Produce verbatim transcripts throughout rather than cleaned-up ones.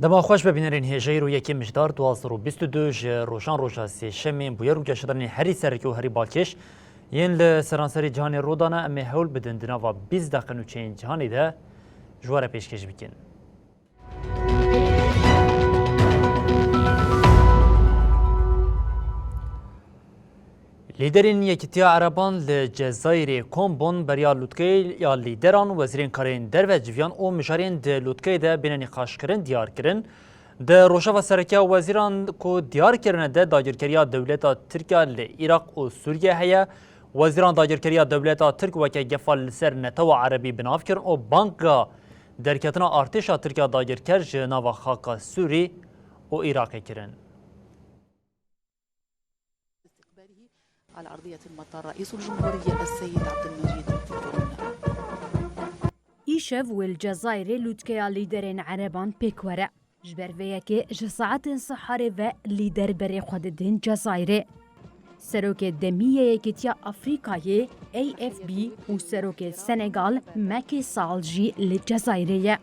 Dema xweş be bînerên hêjayî ro yekê Mijdar du hezar û bîst û du ji rojan roja sêşemê bûyer û geşedanên herî serekî û herî balkêş yên li seranserê cîhanê rû dane, em ê hewl bidin di nava bîst deqe nûçeyên cîhanê de ji we re pêşkêş bikin. Lîderên Yekîtiya Ereban li Cezayirê kom bûn, beriya lûtkeya lîderan, wezîrên karên derve civiyan û mijarên di lûtkeyê de bêne nîqaşkirin diyar kirin. Di rojeva sereke ya wezîran ku diyar kirine de dagirkeriya dewleta Tirk ya li Iraq û Sûriye heye. Wezîran dagirkeriya dewleta Tirk weke gefa li ser netewa erebî bi nav kirin û banga derketina artêşa Tirk ya dagirker ji nava xaka Sûrî û Iraqê kirin. على أرضية المطار رئيس الجمهورية السيد عبد المجيد تبون. Îşev wê li Cezayirê lûtkeya lîderên ereban pêk were. Ji ber vê yekê ji saetên siharê ve lîder berê xwe didin Cezayirê. Serokê demî yê Yekîtiya Afrîkayê, A F B, û serokê Senegal, Macky Sall, jî li Cezayirê ye.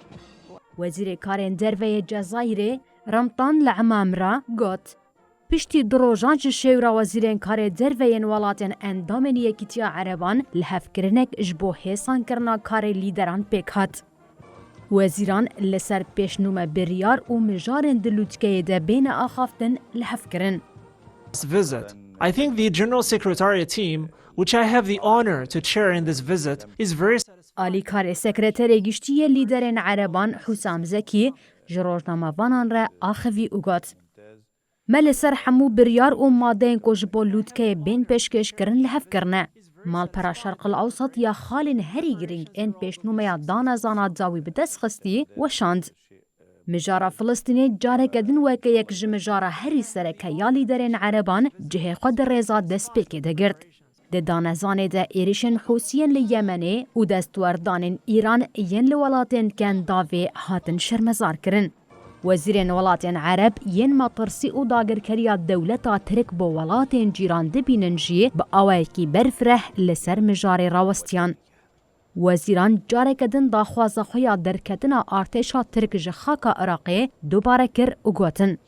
Wezîrê Karên Derve yê Cezayirê, Ramtan Lamamra, got, Piştî du rojan ji şêwra wezîrên karê derve yên welatên endamên Yekîtiya Ereban lihevkirinek ji bo hêsankirina karê lîderan pêk hat. Wezîran li ser pêşnûme biryar û mijarên di lûtkeyê de bêne axaftin lihev kirin. This visit. I think the General Secretariat team, which I have the honor to chair in this visit, is very satisfied. Alîkarê Sekreterê Giştî yê Lîderên Ereban Husam Zekî ji rojnamevanan re axivî û got, Me li ser hemû biryar û madeyên ku ji bo lûtkeyê bên pêşkêşkirin li hev kirine. Malpera Şerqil Ewsat ya xalên herî girîng ên pêşnûmeya danezana dawî bi dest xistî weşand. Mijara Filistînê careke din weke yek ji mijara herî sereke ya lîderên ereban cihê xwe di rêza destpêkê de girt. Di danezanê de êrişên Hûsiyên li Yemenê û destwerdanên Îran yên li welatên Kendavê hatin şermezar kirin. Wezîrên welatên Ereb yên metirsî û dagirkeriya dewleta Tirk bo welatên cîran dibînin jî bi awayekî berfireh li ser mijarê rawestiyan. Wezîran careke din daxwaza xwe ya derketina artêşa Tirk ji xaka Iraqê dubare kir û gotin,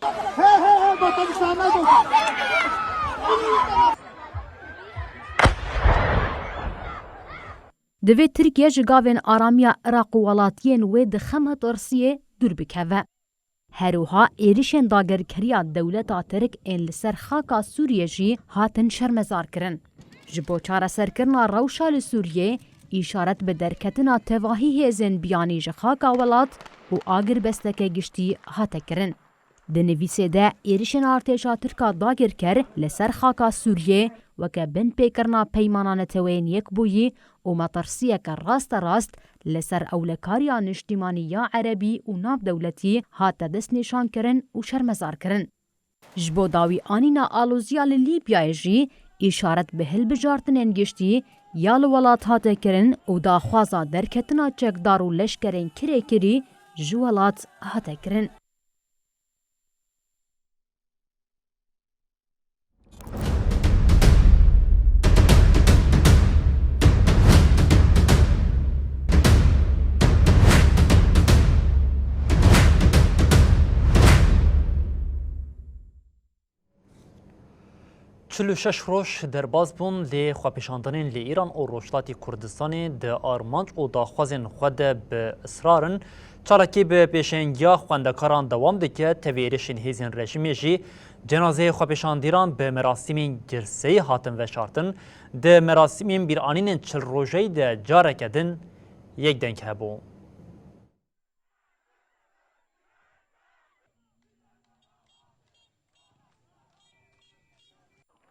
Divê Tirkiye ji gavên aramiya Iraq û welatiyên wê di xem metirsiyê dûr bikeve. Her wiha êrişên dagirkeriya dewleta Tirk ên li ser xaka Sûriyê jî hatin şermezar kirin. Ji bo çareserkirina rewşa li Sûriyê, îşaret bi derketina tevahî hêzên biyanî ji xaka welat û agirbesteke giştî hate kirin. Di nivîsê de êrişên artêşa Tirk a dagirker li ser xaka Sûriyê weke binpêkirina peymana Neteweyên Yekbûyî û metirsiyeke rasterast li ser ewlekariya niştîmanî ya erebî û navdewletî hate destnîşankirin û şermezarkirin. Ji bo dawî anîna aloziya li Lîbyayê jî îşaret bi hilbijartinên giştî ya li welat hate kirin û daxwaza derketina çekdar û leşkerên kirêkirî ji welat hate kirin. Çil û şeş roj derbas bûn, lê xwepêşandanên li Îran û Rojhilatî Kurdistanê di armanc û daxwazên xwe de bi israr in. Çalakî bi pêşengiya xwendekaran dewam dike, tevî êrişên hêzên rejîmê jî cenazeyê xwepêşandîran bi merasîmên girseyî hatin veşartin. Di merasîmên bîranînên çil rojeyî de careke din yek deng hebû.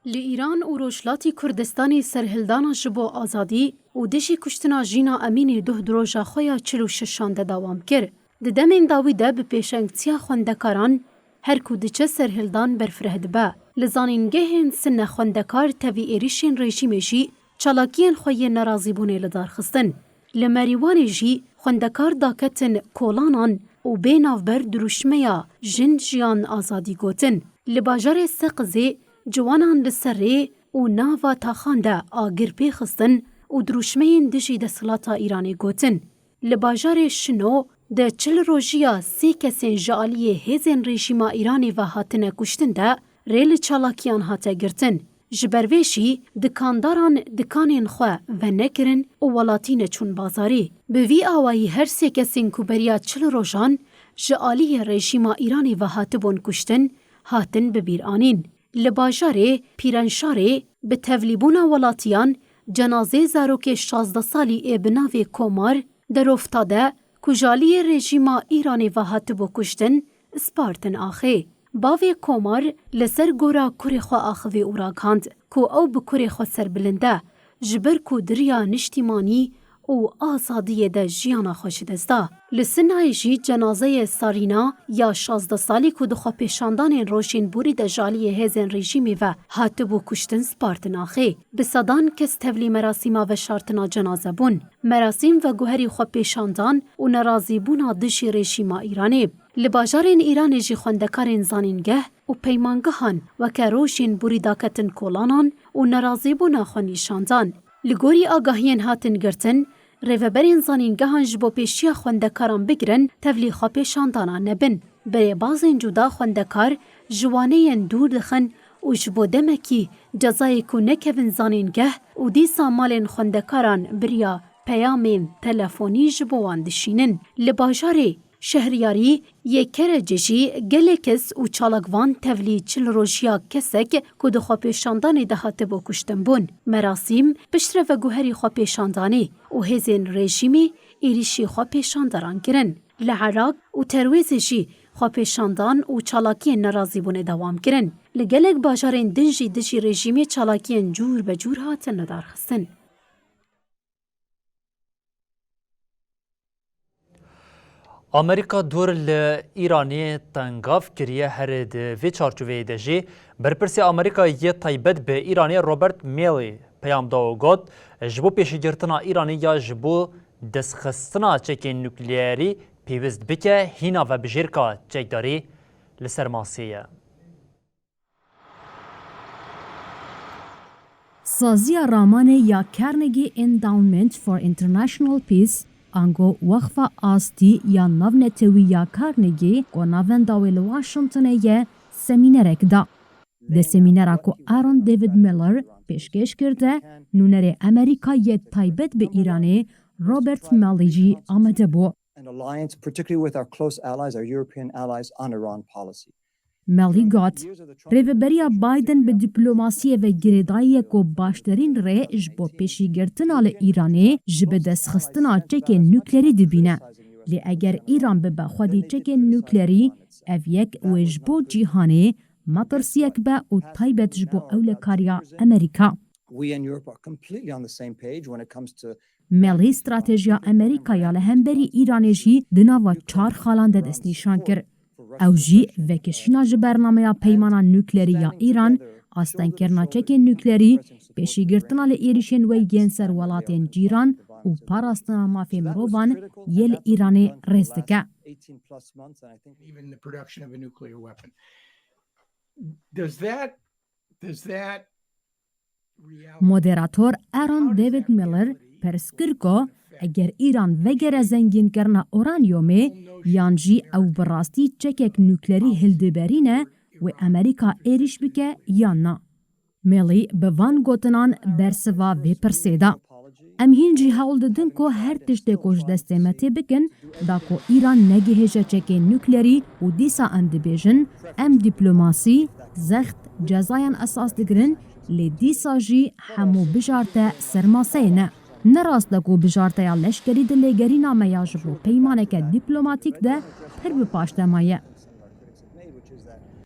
Li Îran û Rojhilatî Kurdistanê serhildana ji bo azadî û dijî kuştina Jîna Emînê duh di roja xwe ya çil û şeşan de dewam kir. Di demên dawî de bi pêşengtiya xwendekaran her ku diçe serhildan berfireh dibe. Li zanîngehên sine xwendekar tevî êrişên rejîmê jî çalakiyên xwe yên nerazîbûnê li dar xistin. Li Merîwanê jî xwendekar daketin kolanan û bê navber dirûşmeya Jin, Jiyan, Azadî gotin. Li bajarê Seqizê ciwanan li ser rê û nava taxan de agir pê xistin û dirûşmeyên dijî desthilata Îranê gotin. Li bajarê Şino di çil rojiya sê kesên ji aliyê hêzên rejîma Îranê ve hatine kuştin de rê li çalakiyan hate girtin. Ji ber vê jî dikandaran dikanên xwe venekirin û welatî neçûn bazarê. Bi vî awayî her sê kesên ku beriya çil rojan ji aliyê rejîma Îranê ve hatibûn kuştin, hatin bibîranîn. Li bajarê Pîranşarê bi tevlîbûna welatiyan cenazê zarokê şazdeh salî ê bi navê Komar Deroftade ku ji aliyê rejîma Îranê ve hatibû kuştin, spartin axê. Bavê Komar li ser gora kurê xwe axivî û ragihand ku ew bi kurê xwe serbilind e, ji ber ku di riya niştîmanî û azadiyê de jiyana xwe ji dest da. Li Sinayê jî cenazeyê Sarîna ya şazdeh salî ku di xwepêşandanên rojên borî de ji aliyê hêzên rejîmê ve hatibû kuştin spartin axê. Bi sedan kes tevlî merasîma veşartina cenaze bûn. Merasîm veguherî xwepêşandan û nerazîbûna dijî rejîma Îranê. Li bajarên Îranê jî xwendekarên zanîngeh û peymangehan weke rojên borî daketin kolanan û nerazîbûna xwe nîşan dan. Li gorî agahiyên hatin girtin, rêveberên zanîngehan ji bo pêşiya xwendekaran bigirin tevlî xwepêşandana nebin. Bi rêbazên cuda xwendekar ji waneyên dûr dixin û ji bo demekî cezayê ku nekevin zanîngeh û dîsa malên xwendekaran bi riya peyamên telefonî ji bo wan dişînin. Li bajarê Şehriyarî yê Kerecê jî gelek kes û çalakvan tevlî çil rojiya kesek ku di xwepêşandanê de hatibû kuştin bûn. Merasîm piştre veguherî xwepêşandanê û hêzên rejîmê êrîşî xwepêşandaran kirin. Li Iraq û Terwêzê jî xwepêşandan û çalakiyên nerazîbûnê dewam kirin. Li gelek bajarên din jî dijî rejîmê çalakiyên cûr be cûr hatin lidarxistin. Amerîka dûr li Îranê tengav kiriye, herê di vê çarçoveyê de jî berpirsê Amerîka yê taybet bi Îranê Robert Malley peyam da û got, ji bo pêşîgirtina Îranê ya ji bo destxistina çekên nukleerî pêwist bike hîna vebijêrka çekdarî li ser masê ye. Saziya ramanê ya Carnegie Endowment for International Peace, ango Wexfa Astî ya Navnetewî ya Carnegie, ku navenda wê li Washingtonê ye, semînerek da. Di semînera ku Aaron David Miller pêşkêş kir de, nûnerê Amerîka yê taybet bi Îranê, Robert Malley jî amade bû. An alliance, particularly with our close allies, our European allies, on Iran policy. Malley got, rêveberiya Biden bi diplomasiyê ve girêdayî ye ku baştirîn rê ji bo pêşîgirtina li Îranê ji bi destxistina çekên nuklerî dibîne. Lê eger Îran bibe xwedî çekên nuklerî, ev yek wê ji bo cîhanê metirsiyek be û taybet ji bo ewlekariya Amerîka. We and Europe are completely on the same page when it comes to Malley stratejiya Amerîka ya li hemberî Îranê jî di nava çar xalan de destnîşan kir. Ew jî vekişîna ji bernameya peymana nuklerî ya Îran, astengkirina çekên nuklerî, pêşîgirtina li êrişên weyî yên ser welatên cîran û parastina mafê mirovan yê li Îranê rêz dike. Even the production of a nuclear weapon. Does that, does that Moderator Aaron David Miller pirs kir ku eger Îran vegere zengînkirina uranyumê yan jî ew bi rastî çekek nuklerî hildiberîne, wê Amerîka êrîş bike yan na. Malley bi van gotinan bersiva vê pirsê da. Em hîn jî hewl didin ku her tiştê ku ji destê me tê bikin, da ku Îran negihêje çekên nuklerî û dîsa em dibêjin, em dîplomasî, zext, cezayan esas digirin, lê dîsa jî hemû bijarte ser maseyê ne. Ne rast e ku bijarteya leşkerî di lêgerîna me ya ji bo peymaneke dîplomatîk de pir bi paş de maye.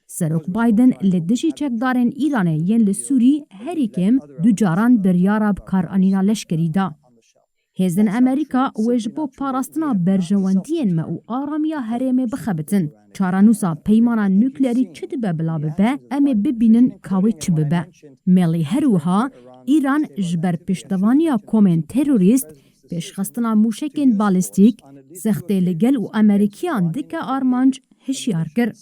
Serok Biden li dijî çekdarên Îranê yên li Sûrî herî kêm du caran biryara bikaranîna leşkerî da. Hêzên Amerîka wê ji bo parastina berjewendiyên me û aramiya herêmê bixebitin. Çarenûsa peymana nukleerî çi dibe bila bibe, em ê bibînin ka wê çi bibe. Melî her wiha Îran ji ber piştevaniya komên terorîst pêşxistina mûşekên balîstîk, sextê li gel û Amerîkiyan dike armanc, hişyar kir.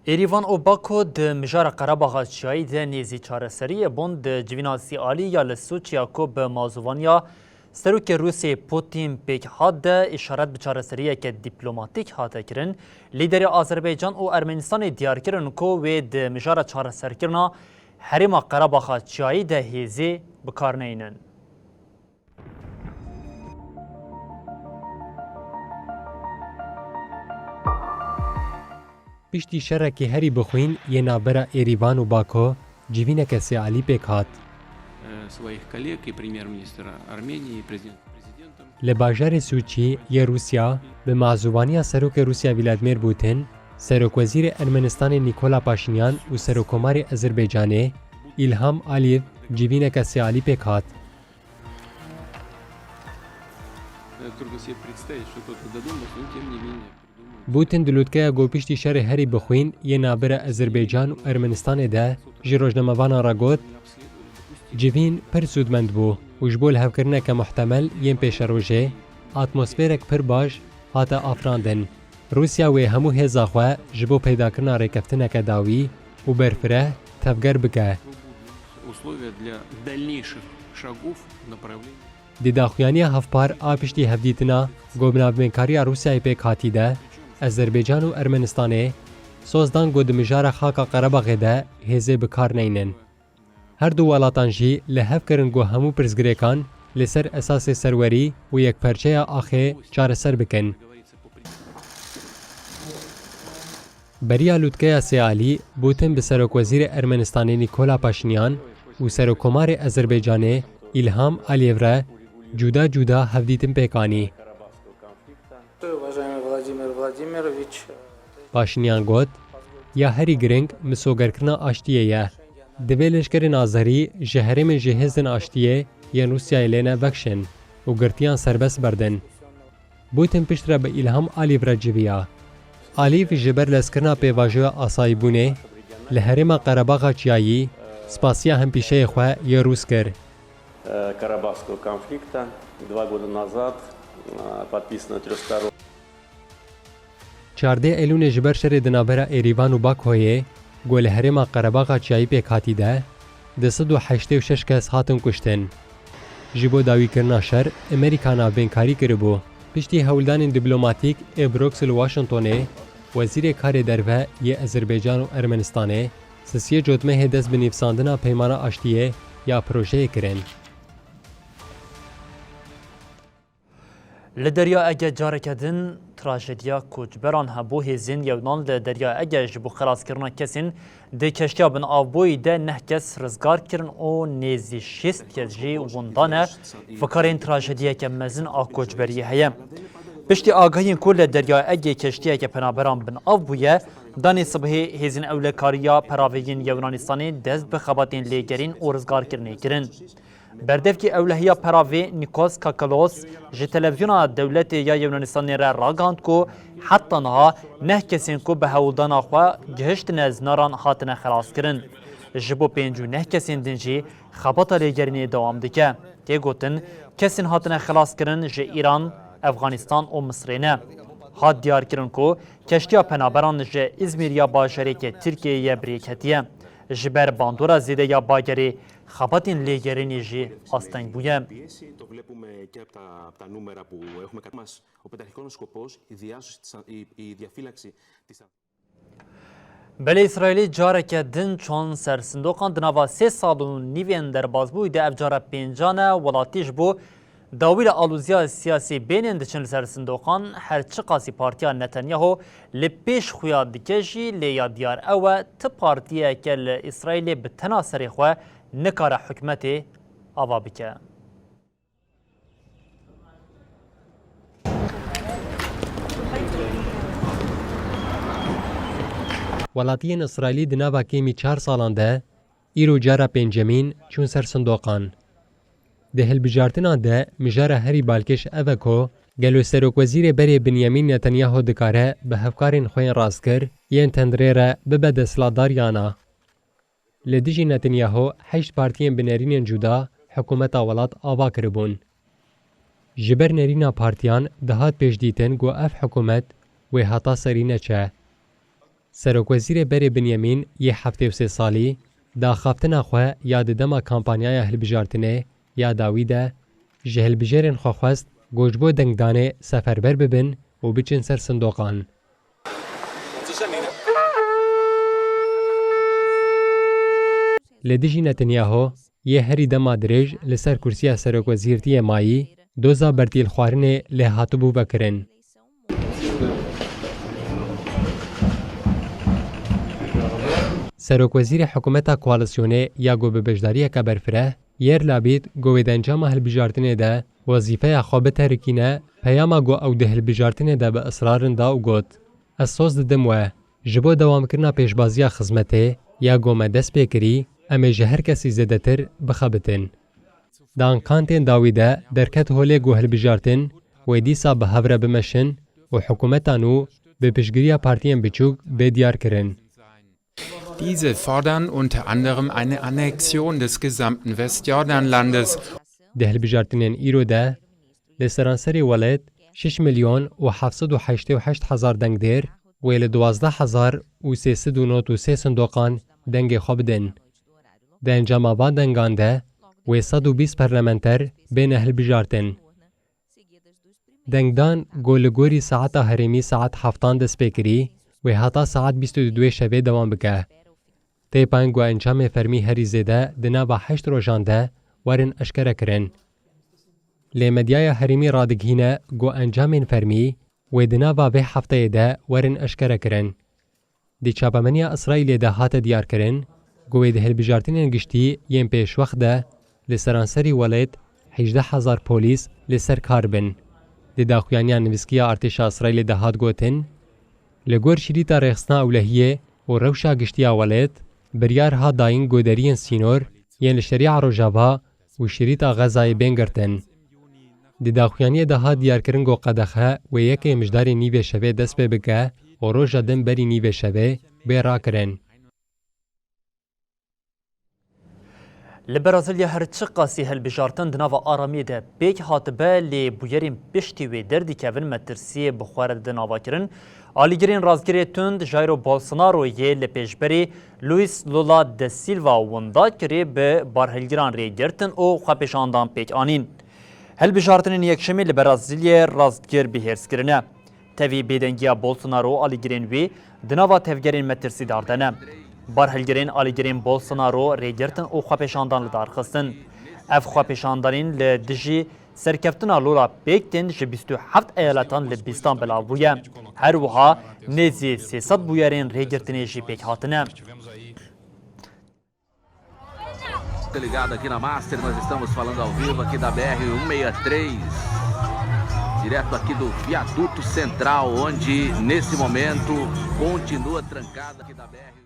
Êrîvan û Baku di mijara Qerebaxa Çiyayî de nêzî çareseriyê bûn. Di civîna sê alî ya li Sûçiya ku bi mazûvaniya Serokê Rûsiyê Putin pêk hat de îşaret bi çareseriyeke dîplomatîk hate kirin. Lîderê Azerbaycan û Ermenistanê diyar kirin ku wê di mijara çareserkirina herêma Qerebaxa Çiyayî de hêzê bi kar neynin. Piştî şerekî herî bixwîn yê navbera Êrîvan û Baku, civîneke sêalî pêk hat. Своих коллег и премьер-министра Армении, и президент, президентом. Li bajarê Sûçî yê Rûsya, bi mazûvaniya Serokê Rûsya Vladimir Putin, Serokwezîrê Ermenistanê Nîkola Paşinyan û Serokkomarê Ezerbaycanê Îlham Aliyev civîneke sêalî pêk hat. Трудно себе представить, что кто-то додумался, но тем не менее придумал. Putin di lûtkeya ku piştî şerê herî bixwîn yê navbera Ezerbaycan û Ermenistanê de ji rojnamevanan re got, civîn pir sûdmend bû û ji bo lihevkirineke muhtemel yên pêşerojê, atmosferek pir baş hate afirandin. Rûsya wê hemû hêza xwe ji bo peydakirina rêkeftineke dawî û berfireh tevger bike. Условия для дальнейших шагов в направлении. Di daxuyaniya hevpar a piştî hevdîtina ku bi navbeynkariya Rûsyayê pêk hatî de, Ezerbaycan û Ermenistanê soz dan ku di mijara xaka Qerebaxê de hêzê bi kar neynin. Her du welatan jî li hev kirin ku hemû pirsgirêkan li ser esasê serwerî û yekperçeya axê çareser bikin. Beriya lûtkeya sêalî, Putin bi Serokwezîrê Ermenistanê Nîkola Paşinyan û Serokkomarê Ezerbaycanê Îlham Aliyev re cuda cuda hevdîtin pêk anî. Уважаемый Владимир Владимирович, Paşinyan got, ya herî giring misogerkirina aştiyê ye. Divê leşkerên azerî ji herêmên ji hêzên aştiyê yên Rûsyayê lê ne vekişin û girtiyan serbest berdin. Putin piştre bi Îlham Aliyev re civiya. Aliyev ji ber lezkirina pêvajoya asayîbûnê li herêma Qerebaxa Çiyayî spasiya hempîşeyê xwe yê Rûs kir. Э, Карабахского конфликта. Два года назад, э, подписано трёхстороннее. Çardeh Eylûnê ji ber şerê di navbera Êrîvan û Bakoyê, ku li herêma Qerebaxa Çiyayî pêk hatî de, du sed û heştê û şeş kes hatin kuştin. Ji bo dawîkirina şer, Amerîka navbênkarî kiribû. Piştî hewldanên dîplomatîk ê Bruksel û Washingtonê, Wezîrê Karê Derve yê Ezerbaycan û Ermenistanê, sisiyê Cotmehê dest bi nivîsandina peymana aştiyê ya projeyê kirin. Li Derya Ege careke din trajediya koçberan hebû. Hêzên Yewnan li Derya Ege ji bo xelaskirina kesên di keştiya binavbûyî de neh kes rizgar kirin û nêzî şêst kes jî winda ne. Fikarên trajediyeke mezin a koçberiyê heye. Piştî agahiyên ku li Derya Egê keştiyeke penaberan binav bûye, danê sibhê hêzên ewlekariya peravê yên Yewnanistanê dest bi xebatên lêgerîn û rizgarkirinê kirin. Berdevkî ewlehiya peravê Nikos Kakalos ji televîzyona dewletê ya Yewnanistan re ragihand ku heta niha neh kesên ku bi hewldana xwe gihiştine zinaran hatine xelaskirin. Ji bo pêncî û neh kesên din jî xebata lêgerînê dewam dike. Tê gotin, kesên hatine xelaskirin ji Îran, Efxanistan û Misirê ne. Hat diyarkirin ku keştiya penaberan ji Îzmîr ya bajarêkê Tirkiyeyê ye bi rê ketiye. Ji ber bandora zêde ya bagerê, xebatên lêgerînê jî asteng bûye. Piyesi, το βλέπουμε και από τα, από τα νούμερα που έχουμε κατ' μας. Ο πρωταρχικός σκοπός, η διάσωση της, η, η διαφύλαξη της. Belê Îsraîlê careke din çand ser sindoqan di nava sê sal û nîvên derbazbûyî de ev cara pêncan e, welatî ji bo dawî li alûziya siyasî bênên diçin li ser sindoqan, her çiqasî partiya Netanyahu li pêş xuya dike jî, lê ya diyar ew e, ti partiyeke li Îsraîlê bi tena serê xwe nikare hikûmetê ava bike. Welatiyên Îsraîlî di nava kêmî çar salan de Îro cara pêncemîn çûn ser sindoqan. Di hilbijartina de mijara herî balkêş ev e ku gelo Serokwezîrê berê Binyamîn Netanyahu dikare bi hevkarên xwe yên rastgir yên tundrê re bibe desthilatdar yan na. Li dijî Netanyahu heşt partiyên bi nerînên cuda hikûmeta welat ava kiribûn. Ji ber nerîna partiyan dihat pêşdîtin ku ev hikûmet wê heta serî neçe. Serokwezîrê berê Binyamîn yê heftê û sê salî di axaftina xwe ya di dema kampanyaya hilbijartinê ya dawî de ji hilbijêrên xwe xwest ku ji bo dengdanê seferber bibin û biçin ser sindoqan. Li dijî Netanyahu yê herî dema dirêj li ser kursiya serokwezîrtiyê mayî, doza bertîlxwarinê lê hatibû vekirin. Serokwezîrê hikûmeta koalîsyonê ya ku bi beşdariyeke berfireh, Yair Lapid, ku wê di encama hilbijartinê de wezîfeya xwe biterikîne, peyama ku ew di hilbijartinê de bi israr in da û got, Ez soz didim we. Ji bo dewamkirina pêşbaziya xizmetê ya ku me dest pê kirî, em ê ji her kesî zêdetir bixebitin. Di ankantên dawî de derket holê ku hilbijartin wê dîsa bi hev re bimeşin û hikûmeta nû bi piştgiriya partiyên biçûk bê diyar kirin. Diese fordern unter anderem eine Annexion des gesamten Westjordanlandes. Di hilbijartinên îro de li seranserê welêt şeş milyon û heft sed û heştê û heşt hezar dengdêr wê li duwazdeh hezar û sê sed û nod û sê sindoqan dengê xwe bidin. Di encama van dengan de wê sed û bîst parlamenter bêne hilbijartin. Dengdan ku li gorî saeta herêmî saet heftan dest pê kirî, wê heta saet bîst û duê şevê dewam bike. Tê payîn ku encamê fermî herî zêde di nava heşt rojan de werin eşkere kirin. Lê medyaya herêmî radigihîne ku encamên fermî wê di nava vê hefteyê de werin eşkere kirin. Di çapemeniya Îsraîlê de hate diyarkirin ku wê di hilbijartinên giştî yên pêşwext de li seranserî welêt hejdeh hezar polîs li ser kar bin. Di daxuyaniya nivîskiya artêşa Îsraîlê de hat gotin, Li gor şirîta rêxistina ewlehiyê û rewşa giştî ya welêt, biryar hat dayîn ku deriyên sînor yên li Şerîa Rojava û şirîta Xezayê bên girtin. Di daxuyaniyê de hat diyarkirin ku qedexe wê yekê mijdarê nîvê şevê dest pê bike û roja din berî nîvê şevê bê rakirin. Li Brazilyê her çiqasî hilbijartin di nava aramiyê de pêk hatibe, lê bûyerên piştî wê derdikevin metirsiyê bi xwe re didin avakirin. Alîgirên rastgirê tund Jairo Bolsonaro yê li pêşberî Luis Lula da Silva winda kirê bi barhilgiran rê girtin û xwepêşandan pêk anîn. Hilbijartinên yekşemî li Brazilyê rastgir bihêrskirine. Tevî bêdengiya Bolsonaro û alîgirên wî di nava tevgerên metirsîdar de ne. Barhilgirên alîgirên Bolsonaro rêgirtin û xwepêşandan li dar xistin. Ev xwepêşandanên li dijî serkeftina Lula pêk tên ji bîst û heft eyaletan li bîstan belav bûye. Her wiha nêzî sê sed bûyerên rêgirtinê jî pêk hatine. Fica ligado aqui na Master, nós estamos falando ao vivo aqui da B R um meia três, direto aqui do Viaduto Central, onde nesse momento continua trancada aqui da B R um.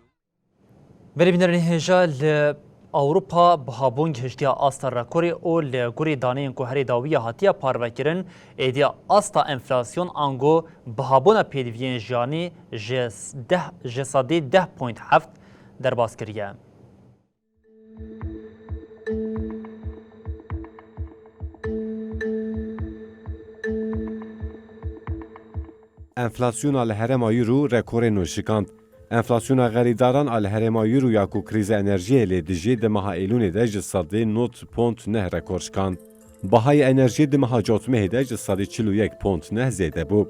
Berê bînerên hêja, li Ewropa bihabûn gihiştiya asta rekorê û li gorî daneyên ku herî dawiya hatiye parvekirin, êdî asta enflasyon ango bihabûna pêdiviyên jiyanî ji deh, ji sedî deh point heft derbas kiriye. Enflasyona li herêma Euro rekorê nû şikand. Enflasyona xerîdaran a li herêma Euro ya ku krîza enerjiyê lê dijî di meha Êlûnê de ji sedê nod pont neh rekor şikand. Bahayê enerjiyê di meha Cotmehê de ji sedî çil û yek pont neh zêde bû.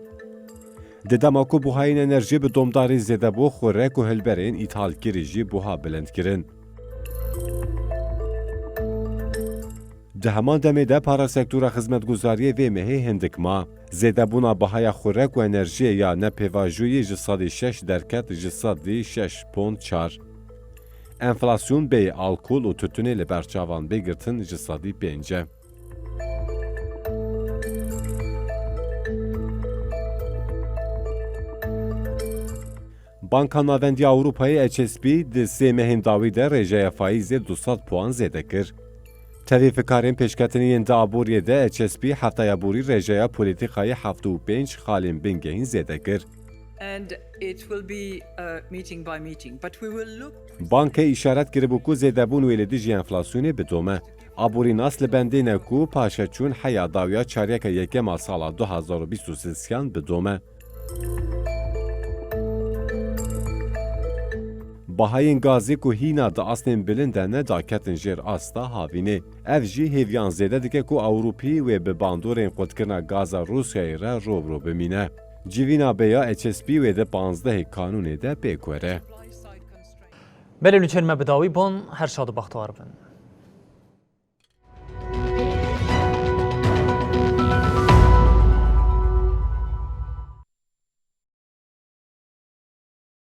Di dema ku buhayên enerjiyê bi domdarî zêde bû, xurek û hilberên îthalkirî jî buha bilind kirin. Di heman demê de para sektora xizmetguzariyê vê mehê hindik ma. Zêdebûna bahaya xurek û enerjiyê ya nepêvajoyî ji sedî şeş derket ji sedî şeş pont çar. Enflasyon bêyî alkol û tutunê li ber çavan bê girtin ji sedî pênc e. Banka Navendî ya Ewropayê H S B di sê mehên dawî de rêjeya faîzê du sed puan zêde kir. Tevî fikarên pêşketinî yên di aboriyê de H S B heftaya borî rêjeya polîtîkayê heft û pênc xalên bingehîn zêde kir. And it will be, uh, meeting by meeting, but we will look. Bankê îşaret kiribû ku zêdebûn wê li dijî enflasyonê bidome. Aborînas li bendê ne ku paşeçûn heya dawiya çaryeka yekem a sala du hazar û bîst û sêyan bidome. Bahayên gazê ku hîna di astên bilind de ne daketin jêr asta havînê. Ev jî hêviyan zêde dike ku Ewropî wê bi bandorên qutkirina gaza Rûsyayê re rû bi rû bimîne. Civîna bêya H S B wê di panzdehê kanûnê de pêk were. Belê nûçeyên me bi dawî bûn, her şad û bextewar bin.